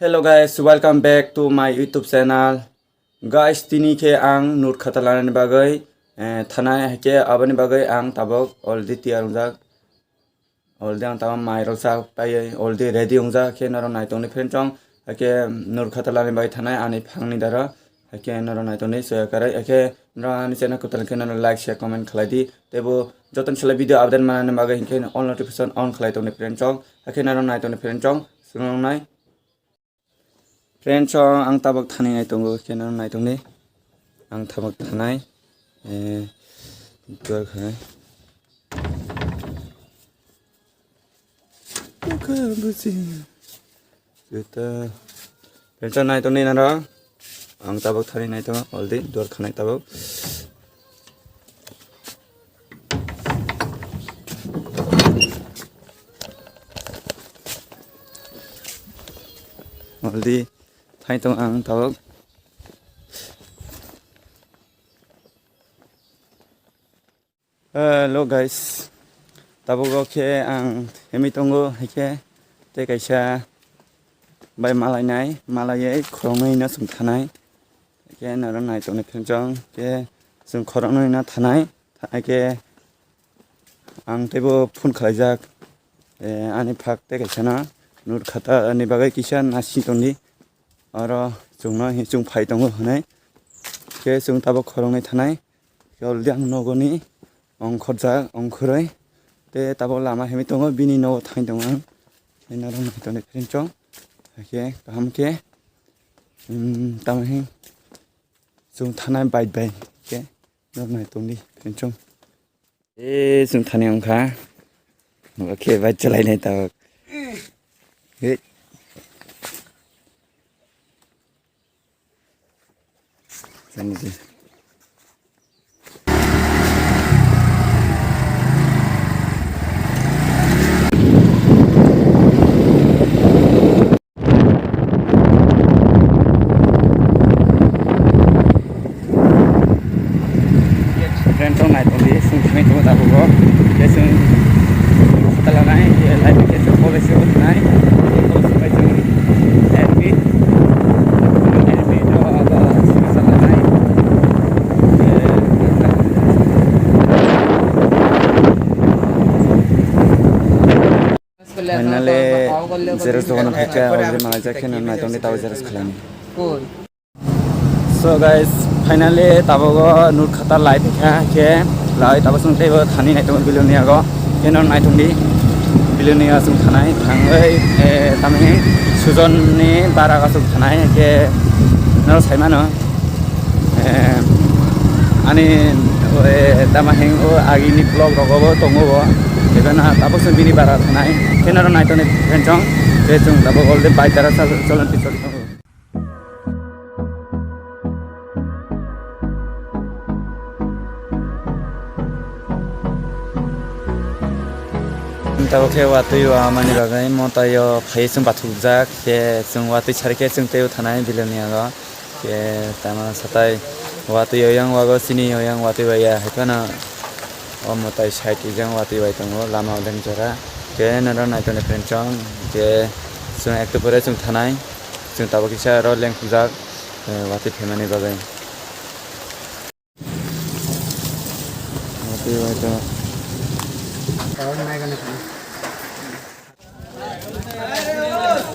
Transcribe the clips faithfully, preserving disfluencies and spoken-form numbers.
Hello guys, welcome back to my YouTube channel. Guys, tini khe ang nur khata lanani bagwi, eh, thanai, haikhe aboni bagwi ang tabuk already tiyar wngjak. Already ang tabuk mai rok cha paiwi already ready wngjak, khe norok nai tongni friend chong, haikhe nur khata lanani bagwi thanai ani phangni dara, haikhe norok nai tongni soya karai, haikhe norok ani channel kwtal khe norok like, share, comment khlai di, teibo jotono selai video update manani bagwi hinkhe all notification on khlai tongni friend chong, haikhe norok nai tongni friend chong, swrwng nai. Friends, o ang tabuk thani nai tongo, khe no nai tongdi. Ang tabuk thanai, eh, duar khanai. Bukha busi. Juta. Friends, o nai tongdi naro. Ang tabuk thani nai tongo, already duar khanai tabuk. Already thai tong ang tabuk. Hello guys, tabuk o khe ang hemi tongo, haikhe tei kaisa bai malai nai, malai khoroknwi no chwng thanai. Khe norok nai tongni friends chong, khe chwng khoroknwi no thanai, thanai khe ang teibo phone khlaijak, eh, ani phak tei kaisa no nur khata ni bagwi kisa nasing tongdi, oro chwngno hi chwng phai tongo hwnwi khe chwng tabuk khoroknwi thanai. Khe already ang nogo ni ongkhorjak, ongkhorwi tei tabuk lama himwi tongo, bini nogo thangwi tongo ang. Tei norok nai tongni friends chong, haikhe kaham khe, um, tamo hwn chwng thanai bike bai khe norok nai tongdi friends chong. E chwng thani wngkha. Nogo khe bike chalainai tabuk. He. Chani di. Friend rok nai tongdi, chwng thangwi tongo tabuk o. Tei chwng hotel o nai, tei light tei chwng college o nai. Tei college bai chwng L P, L P no abo chwng hotel o nai. Finally, xerox dogan o phaikha, already malaijak khe nang naitongdi tabo xerox khlainai. So guys, finally tabogo nur khata lai phaikha khe, lai tabo chwng teibo thani naitongo Bilonia go, khe no naitongdi Bilonia chwng thanai thangwi, eh, tamni Sujon ni bara o chwng thanai khe no saimano. Eh, ani, eh, tamo hwn o agini vlog rogo bo tongo bo. Eba na tabuk chwng bini bara thanai. Khe norok nai tongni friend chong. Khe chwng tabuk already bike dara chal-, cholon pi choli tongo. Tabuk khe watwi o amani bagwi motai o phai chwng bathukjak. Khe chwng watwi sari khe chwng teibo thanai Bilonia go. Khe tamo satai watwi oyang wago chini oyang watwi bai ya hai phano o mwtai side rijak watwi bai tongo lama o leng jora. Khe norok nai tongni friend chong khe chwng ektu pore chwng thanai chwng tabuk kisa oro leng kujak watwi phaimani bagwi. Watwi bai tongo.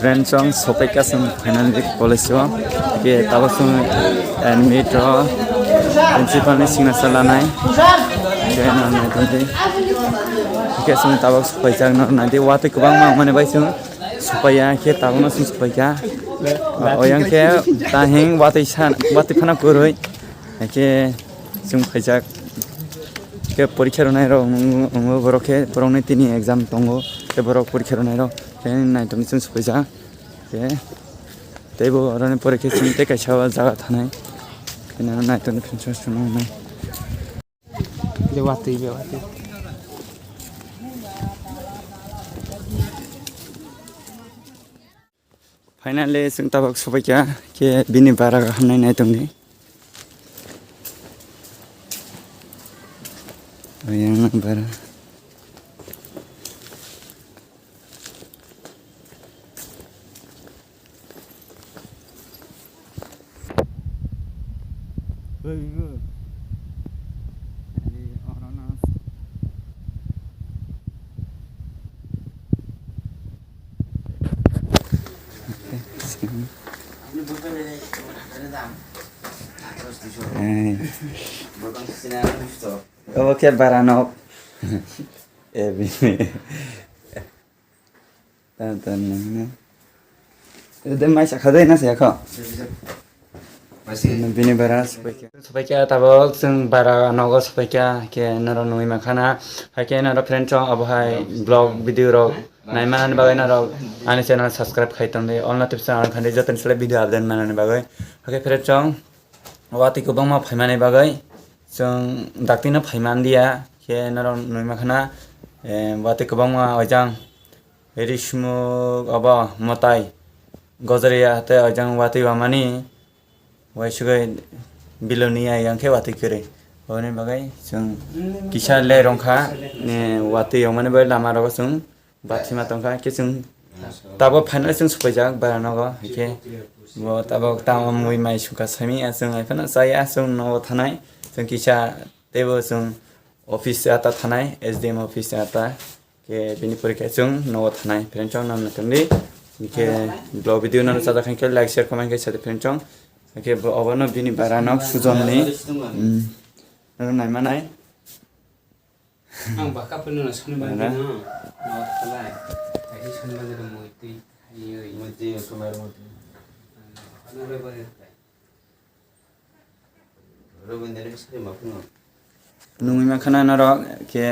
Friend chong sopaikha chwng finally college o. Khe tabuk chwng admit o principal ni signature lanai. Khe nang nai tongdi. Khe chwng tabuk sopaijak no naidi watwi kwbangma wngmani bai chwng sopaiya khe tabuk no chwng sopaikha. Oyang khe tahing watwi san watwi phano kwrwi. Haikhe chwng phaijak. Khe porikha rwnairok wng-, wng-, wngwi borok khe borokni tini exam tongo. Khe borok porikha rwnairok khe naitokni chwng swbaijak. Khe teibo oroni pore khe chwng tei kaisa o jaga thanai. Khe naitokni finchang swrwngna hwnwi. Be watwi, be watwi. Finally, chwng tabuk sopaikha, khe bini bara hamnai nai tongdi. Oyang bara. Oke, baranok. Eh, bini. Tan, tan, nang, nang. Ede mai sakha dai na saya kho. Bini bara supaikha. Supaikha tabok chwng bara nogo supaikha ke norok nungwi mankha na. Haikhe norok friend chong abo hai vlog video rok naimanani bagwi norok ani channel subscribe khai tongdi. All notification on khandi joto ni sale video update manani bagwi. Haikhe friend chong watwi kwbangma phaimani bagwi. Chwng daktino phai manliya, khe norok nui mankha, eh, watwi kwbangma oijang rismuk obo mwtai gojriya tei oijang watwi wamani waisugwi biloni ya yang khe watwi kwrwi. Oboni bagwi chwng kisa le rwngkha, eh, watwi wngmani bai lama rogo chwng bathima tongkha, khe chwng tabok final chwng supaijak bara nogo, haikhe bo tabok tamo mui mai sukha simi, chwng haiphano chaya, chwng nogo thanai, chwng kisa teibo chwng office ata thanai, S D M office ata, khe bini pore khe chwng nogo thanai, friend chong nang tongdi, khe vlog video no sajak khe like, share, comment khe sadi friend chong, khe obono bini bara nok sujonni, mm, naimanai. Ang baka pwrwngno sonibar Ada. Dino, no khalai. Kaisa sonibar dino mui twi khaiwi. Mui twi sonibar mui twi. Ano le bari khlai. Robindra ni bwsai ma phungo. Nungwi mankha na norok, khe,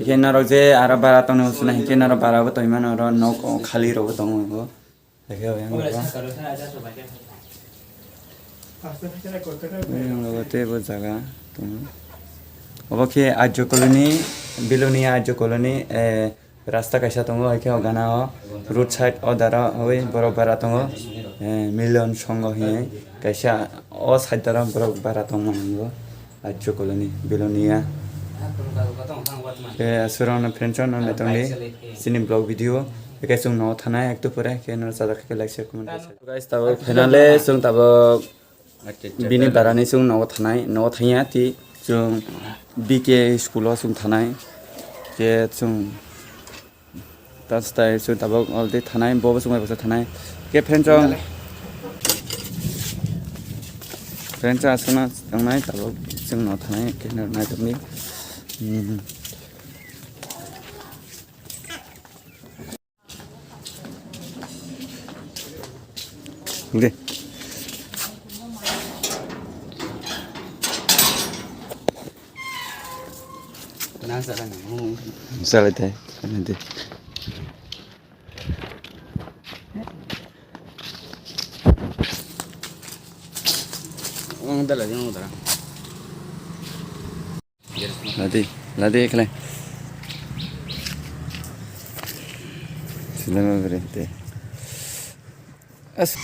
khe norok je aro bara tongno usuna hinkhe norok bara bo tongmano oro nok khali rok bo tongo. Haikhe o yang Ola rok. Sakaro sa aja so baikhe. Yang rok tei bo jaga tongo. Obo khe Arjo Colony, Bilonia Arjo Colony, eh, rasta kaisa tongo, haikhe o gana o road side o dara oi borok bara tongo, eh, Million Songho hinwi kaisa o side dara borok bara tongma nango. Arjo Colony, Bilonia. Khe aswrwngno friends rok nang naitongdi chini vlog video. Khe chwng nogo thanai ektu pore khe no sajak khe like, share, comment khe. Guys, tabok finally chwng tabok bini barani chwng nogo thanai, nogo thangya ti chwng B K school o chwng thanai. Khe chwng Tastai chwng tabok already thanai, bo bo chwng bai baksa thanai. Khe friend chong. Friend chong aswkno tongnai tabok chwng no thanai khe no naitokni. Hmm. De. Salai tai, salai de. Ang dala, ang dala. Ladi, ladi khlai. Sinama berente. As.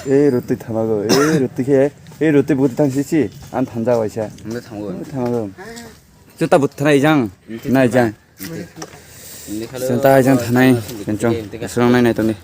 Eh, roti thamago, eh, roti khe, eh, roti buti thang sisi, an thanja waisa. Ang thamago. Thamago. Chuta buti thana ijang, na ijang. Chuta ijang thanai, kencong. Aswrang nai nai tongdi.